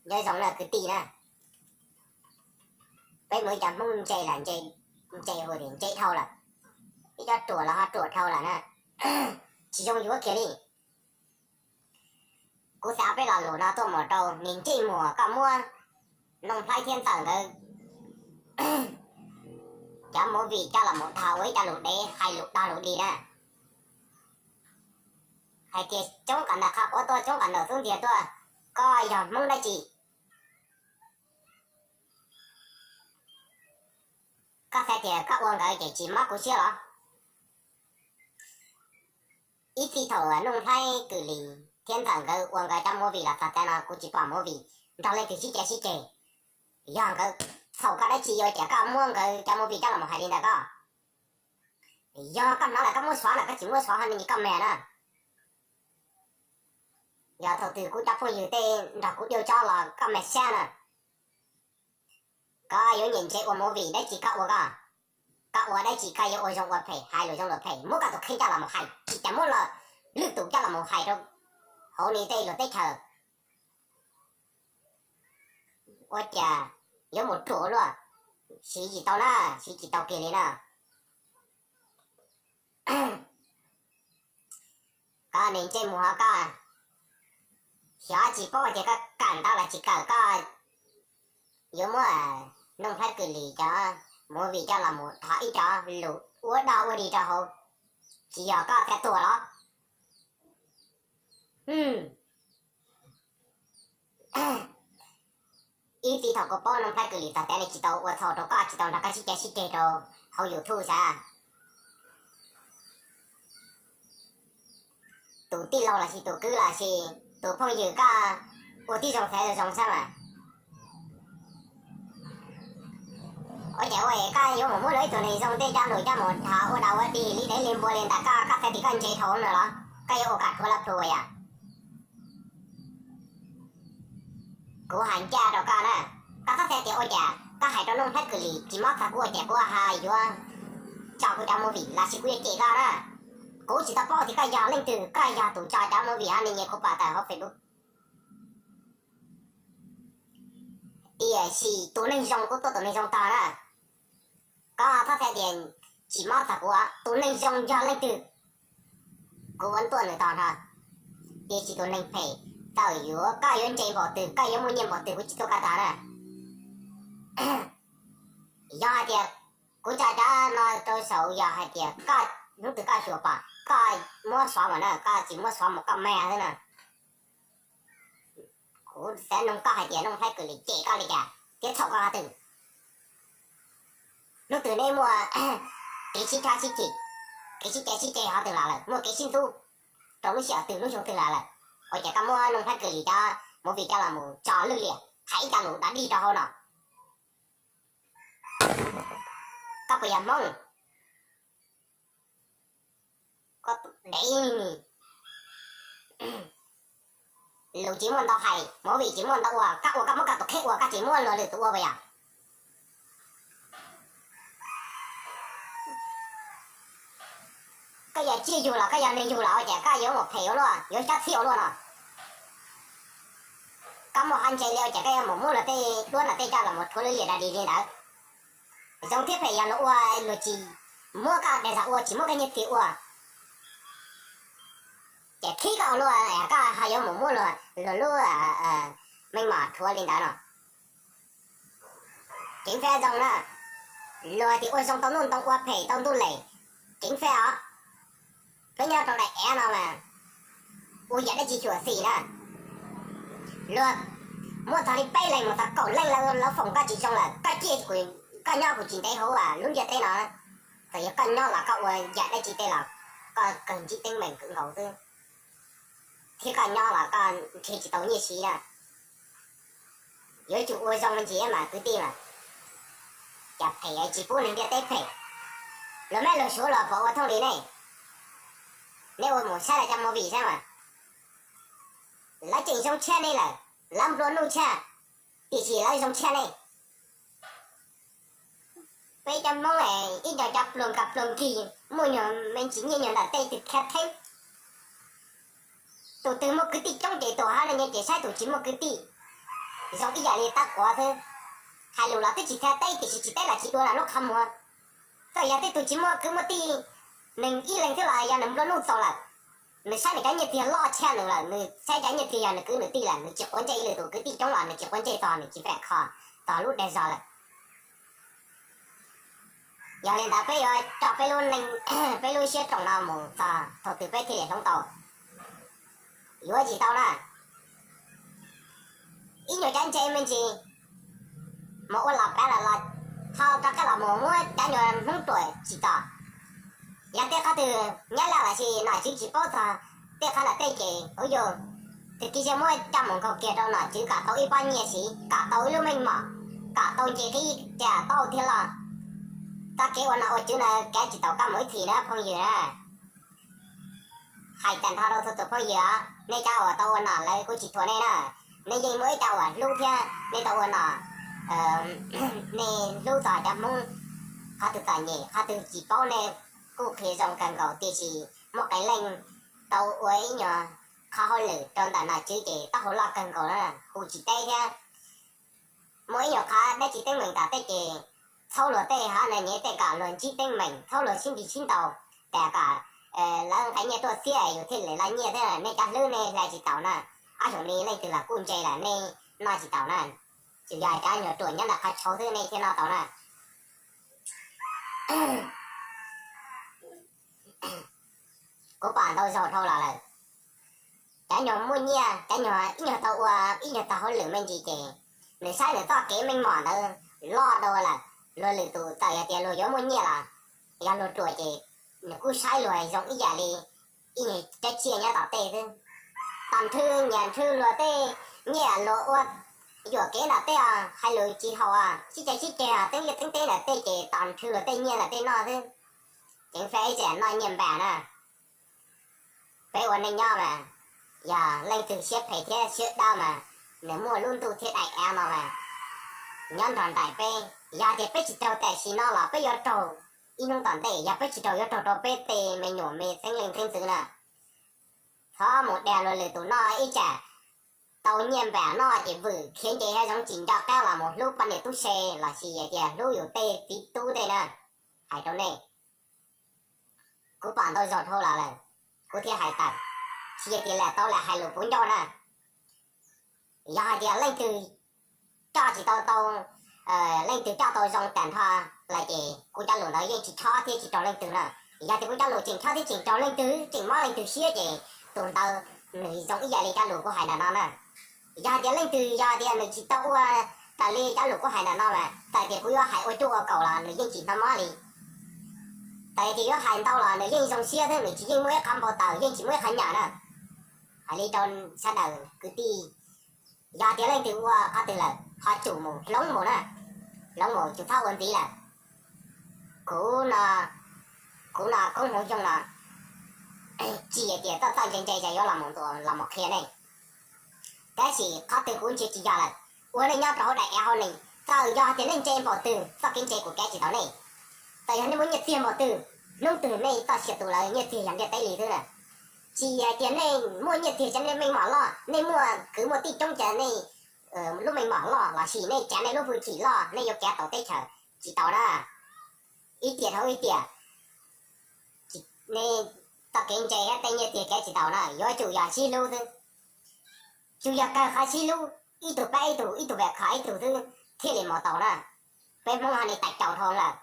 Nyob zoo na kwv tij na, peb muaj ib co Hmoob ntse lawm, ntse hu tias ntse dhau lawm, ib co ruam los ho ruam dhau lawm na, tsis zoo yuav kiag li. Kuv xav peb lo lus no tuaj mus rau niag ntsej muag koj muab Nuj Nplhaib thiab Ntxawm nkawd cov movie coj los mus dhos ua ib co lus dev hais lus dog lus dig na, hais tias coob qas ntawm qhov quav tuaj, coob qas ntawm xub ntiag tuaj, koj yog Hmoob dab tsi? Koj xav tias koj ua nkawd ces tsis mob kuv siab los? Ib txij thaum Nuj Nplhaib Kwm Lis thiab Ntxawm nkawd ua nkawd cov movie los txog tav no kuv tsis pom movie nrog leej twg sib cav sib ceg. Yog nkawd txhaum koj dab tsi ua cas koj muab nkawd cov movie coj los mus hais li ntawd koj? Yog koj hnov lawm koj muab xóa lawm, koj tsis muab xóa ho nws koj mag na. Yog thaum twg kuv cov phooj ywg tej nrog kuv diu tsob los koj mag sab na. Koj yuav nyiam ntse ua movie dab tsi koj ua koj, koj ua dab tsi koj yuav ua zoo ua phem, hais lus zoo lus phem, muab koj tus kheej coj los mus hais, tsis tas muab lwm tus coj los mus hais rau hauv li tej luag teb chaws. Ua cas yuav mus ruam luaj, siv tsis tau na, siv tsis tau kiag li na. Koj niag ntsej muag koj, xyov tsis paub tias koj kawm ntau los tsis kawm, koj yuav muab Nuj Nplhaib Kwm Lis cov movie coj los mus thov ib cov lus ua dog ua dig rau hauv, tsis yog koj thiaj tuag los? Ib txij thaum kuv paub Nuj Nplhaib Kwm Lis txog tav li tsis tau ua txhaum rau koj, tsis tau nrog koj sib cav sib ceg rau hauv YouTube xav. Tus tij laug los sis tus kwv los sis tus phooj ywg koj ua tib zoo xav zoo xab mas. Ua cas ua es koj yuav mus muab luag ib tug neeg zoo tej cov lus coj mus dhos ua dog ua dig li dev li npua li ntawd, koj koj xav tias koj ntse dhau no los? Koj yuav ua kom dhuav los plhus yom? Kuv hais ncaj rau koj na, koj txhob xav tias ua cas koj hais rau Nuj Nplhaib Kwm Lis tsis mob txog kuv ua cas kuv ho yuav tso kuv cov movie los sis kuv yuav cem koj na. Kuv tsis tau paub tias koj yog leej twg, koj yog tus tso cov movie ho nws nyias kuv pom tawm hauv Facebook. Tiam sis tus neeg zoo kuj tuaj tus neeg zoo tog na. Koj txhob xav tias tsis mob txog kuv, tus neeg zoo yog leej twg kuv ua tuaj nws tog nrho. Tiam sis tus neeg phem, txawm yuav koj yuav ntse npaum twg, koj yuav muaj nyiaj npaum twg kuv tsis tuaj koj tog na. Yog hais tias kuv tso cov no rau saum yog hais tias koj hnub twg koj xyuas pom koj muab xóa mus na, koj tsis muab xóa mus koj mag xwb na. Kuv xav nug koj hais tias Nuj Nplhaib Kwm Lis cem koj li cas thiab txhaum koj qhov twg? Hnub twg neb muaj kev sib thab sib cim, kev sib cav sib ceg qhov twg los lawm, muaj kev sib ntxub rau lub sij hawm twg lub xyoo twg los lawm, ua cas koj muab Nuj Nplhaib Kwm Lis cov movie coj los mus tso lwj liam hais ib co lus dog dig rau hauv no? Koj puas yog Hmoob? Koj dev, lus tsis muaj ntau hais, movie tsis muaj ntau ua, koj ua koj muab koj tus kheej ua, koj tsis muab luag lwm tus ua puas yog? Koj yog tsiaj yug los koj yog neeg yug los ua cas koj yuav mus phem ua luaj, yuav xyab txhij ua luaj no? Koj muaj qhov ntse li ua cas koj yuav mus muab luag tej duab no tej coj los mus rhuav lwj liam dog dig li ntawd? Zoo thiab phem yog luag ua, luag tsis muab koj dag zog ua, tsis muab koj nyiaj txiag ua, ces khib koj ua luaj, koj ho yuav mus muab luag lub meej mom rhuav li ntawd no. Ceev faj zoo na, luag tias ua zoo tau ntuj ntoo, ua phem tau ntuj les, ceev faj os. Peb nyob rau daim av no mas ua yam dab tsi xyuam xim na. Luag muab txog li peb leeg mus txog kaum leej lawv foom koj tsis zoo lawm, koj ciaj, koj nyob kuv tsis ntev hauv lub ntiaj teb no. Txawm yog koj nyob los koj ua yam dab tsi tej los koj kawg ntsib teeb meem kawg nkaus xwb, thiab koj nyob los koj nrhiav tsis tau nyiaj siv na. Yuav tsum ua zoo me ntsis mas kwv tij mas. Cas phem tsis pub neeg ntiaj teb phem. Luag mab luag suav los puas ua thooj li nej? Nej ua mus saib lawv cov movie saib mas, lawv tseem zoo tshaj nej lawm, lawv nplua nuj tshaj, tiam sis lawv zoo tshaj nej. Peb cov Hmoob ib co cov pluag nkag pluag nkig, muaj nyuag me ntsis nyiaj nyuag ntawm tej twg khav theeb. Tus twg muaj kwv tij coob ces tus hab ne nyiaj ces saib tus tsis muaj kwv tij. zoo ib yam li tab quav xwb. Hais lus los twb tsis txhaj teb tiam sis tsis teb los tsis dua lawm lub qhov muag. Txawm yog tej tug tsis muaj kwv muaj tij, nws ib leeg xwb los yog nws nplua nuj txaus lawm, nws saib nws cov nyiaj txiag loj tshaj nws lawm, nws saib cov nyiaj txiag yog nws kwv nws tij lawm, nws tsis quav ntsej ib lwm tus kwv tij coob los nws tsis quav ntsej txog, nws tsis fem kho txog lub dag zog lawm. Yog li ntawd peb yuav coj peb lub neej, peb lub siab rooj no mus txog thaum twg peb thiaj li hloov tau? Yuav tsis tau na. Ib nyuag cov ntse me ntsis mus ua los pav lawm los ho rov qab los mus muab cov nyuag Hmoob ruam tsim txom. Yog tej qhov twg nyab laj los sis nom tswv tsis paub txog tej qhov ntawd tej ces ua yog tus kwv tij muab coj mus nkaug kiag rau nom tswv kom tau ib pob nyiaj siv, kom tau ib lub meej mom, kom tau nce qib ib ca tauj thiab los. Txoj kev ua nom ua tswv no kav tsis tau koj mus ib txhis na phooj ywg na. Hais tag nrho rau txhua tus phooj ywg, nej cov uas tau ua nom lawv kuj tsis thuam nej na. Nej yeej muaj ib co uas hlub thiab nej tau ua nom, nej hlub txog cov Hmoob, qhov twg txom nyem qhov twg tsis paub nej kuj qhia zoo kawg nkaus, tiam sis muaj qee leej tau ua ib nyuag qhov hauj lwm rau ntawm nom tswv ces taub hau loj kawg nkaus na, hu tsis teb thiab. Muaj ib nyuag qhov dab tsi teeb meem tom tej ces txhob luag tej hov na, nyias tej kom luag ntsib teeb meem, txhob luag sib nrig sib ntaus, tas kom lawv nqa nyiaj tuaj xiab yus thiaj li laj nyiaj thiab, nej cov hlwb nej hlais tsis taus na. Ob xyoos li leej twg los kuj ntse lawm, nej noj tsis taus na. Tsuas yog cov nyuag ruam nyob ntawm qhov tshauv xwb nej thiaj noj tau na. Kuv pom ntau zaus dhau los lawm. Cov nyuag muaj nyiaj, cov nyuag ib nyuag tau ua ib nyuag tau hauj lwm me ntsis ces nws saib nws txoj kev meej mom ntawd loj dua lawm. Luag lwm tus txawm yog tias luag yuav muaj nyiaj los yog luag ruam ces nws kuj saib luag zoo ib yam li ib nyuag rab tsiaj nyob tom tej xwb. Tom nrhw nyias nrhw luag tej nyiaj luag ua yuam kev ntawm tej os, hais lus tsis haum os, sib cav sib ceg os, teeb liaj teeb teb ntawm tej ces tom nrhw luag tej nyiaj ntawm tej noj xwb. Ceev faj ib tsam noj nyiaj npam na. Peb ua neej nyob mas yog leej twg siab phem thiab siab dawb mas nws muaj lub ntuj thiab daim av no mas nyob nrog nraim peb. Yog tias peb tsis raug tam sim no los peb yuav raug ib hnub tom ntej, yog peb tsis raug yuav raug rau peb tej me nyuam me xeeb leej xeeb ntxwv na. Txhob mus dag luag lwm tus noj ib tsam tau nyiaj npam noj ces vwm khiav nce hav zoov tsis nco qab los mus hlub poj niam tub se los sis tias hlub yus tej txiv tub tej na. Hais rau nej, kuv pom ntau zaus dhau los lawm, kuv thiaj hais tawm, tsis yog tias lam tau lam hais lus puv ncauj na. Yog hais tias leej twg coj tsis tau tau, leej twg coj tau zoo tag nrho lawm ces kuv cov lus ntawd yeej tsis chob thiab tsis raug leej twg na. Yog tias kuv cov lus tseem chob thiab tseem raug leej twg, tseem mob leej twg siab ces tus ntawd nws zoo ib yam li cov lus kuv hais ntawm no na. Yog hais tias leej twg yog tias nws tsis tau ua raws li cov lus kuv hais ntawm no mas txawm tias kuv yuav hais ua cuaj ua kaum los nws yeej tsis hnov mob li. Txawm tias yuav hais ntau los nws yeej zoo siab thiab nws tsis yeej muaj ib qhov npau taws, yeej tsis muaj ib qhov nyam na. Hais li rau sawv daws kwv tij, yog tias leej twg ua qhov twg lawm ho tsum mus hloov mus na, hloov mus tsum txhob ua ntxiv lawm. Kuv no, kuv no koob hmoov xyoo no tsis tias txoj txoj ntse ntse ces yuav los mus qhia nej. Tab sis qhov twg kuv ntsia tsis yog lawm, ua neej nyob rau hauv daim av hauv neeg, txawm yog tias nej ntse npaum twg txoj kev ntse kuj kav tsis tau nej. Txawm yog nej muaj nyiaj txiag npaum twg, hnub twg nej txoj sia tu lawm nyiaj txiag yog ntiaj teb li xwb na. Tsis yog tias nej muaj nyiaj txiag ces nej meej mom loj, nej muaj kwv muaj tij coob ces nej lub meej mom loj los sis nej tsav nej lub hwj chim loj nej yuav kav tau teb chaws, tsis tau na. Ib tiam dhau ib tiam, nej txoj kev ntse thiab tej nyiaj txiag kav tsis tau na, yuav tsum yog sib hlub xwb. Tsuas yog kawg qhov sib hlub, ib tug pab ib tug, ib tug pem kho ib tug xwb thiaj li mus tau na. Peb Hmoob ho li tas caus dhau lawm.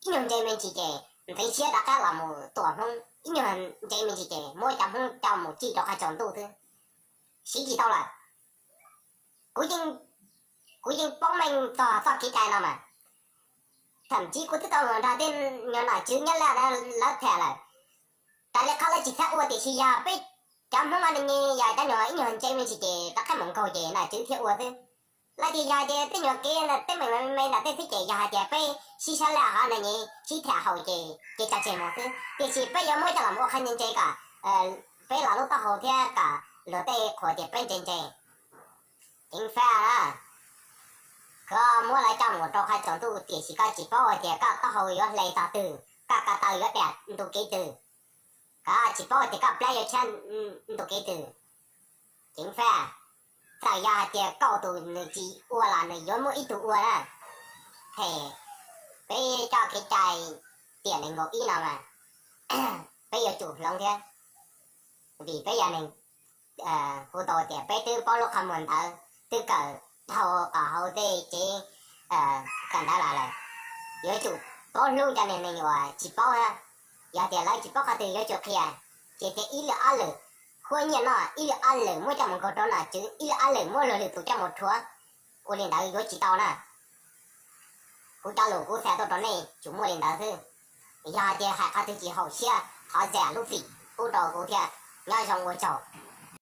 Ib nyuag ntse me ntsis ces ntxeev siab rov qab los mus tua Hmoob, ib nyuag ntse me ntsis ces muab cov Hmoob coj mus cij rau qhov tsaus ntuj xwb. Siv tsis tau lawm. Kuv yeej, kuv yeej paub meej txog txoj kev cai no mas. Tham ntsis kuv twb tau mus nrog tej nyuag nom tswv Nyab Laj lawv tham lawm. Raws li qhov lawv tsis txhob ua tiam sis yog peb cov Hmoob no ne yog cov nyuag ib nyuag ntse me ntsis ces rov qab mus nkaug ces nom tswv thiaj ua xwb. Lawv tias yog tias tej nyuag kev teeb meem me me ntawm tej xwb ces yog hais tias peb sib sab laj hov no ne sib tham haum ces ces tso tseg mus xwb, tiam sis peb yuav muab coj los ua qhov ntse ntse kom peb los lub taub hau thiab kom luag tej qhuas tias peb ntse ntse. Ceev faj na, koj muab lawv coj mus rau qhov tsaus ntuj tiam sis koj tsis paub hais tias koj taub hau yuav hle tog twg, koj ko taw yuav dam ntu kev twg, koj tsis paub hais tias koj plab yuav tshab ntu kev twg. Ceev faj, txawm Yog hais tias koj tus nws tsis ua los nws yuav muaj ib tug ua na, ces peb coj kev cai tiam nees nkaum ib no mas peb yuav tsum hloov thiab, vim peb yog neeg, hu tau tias peb twb paub lub qhov muag ntawd, twb kawm dhau qhov hauv tej tsev kawm ntawv los lawm. Yuav tsum paub hlub cov neeg uas tsis paub thiab. Yog tias lawv tsis paub qhov twg yuav tsum qhia, ces tias ib lwm ob lwm huab nyiaj noj, ib lwm ob lwm muab coj mus nkaug rau nom tswv, ib lwm ob lwm muab luag lwm tus coj mus rhuav, ua li ntawd yuav tsis tau na. Kuv cov lus kuv txhais tuaj rau nej tsuas muaj li ntawd xwb. Yog hais tias hais qhov twg tsis haum siab thov zam lub txim pub rau kuv thiab. Nyob zoo, ua tsaug.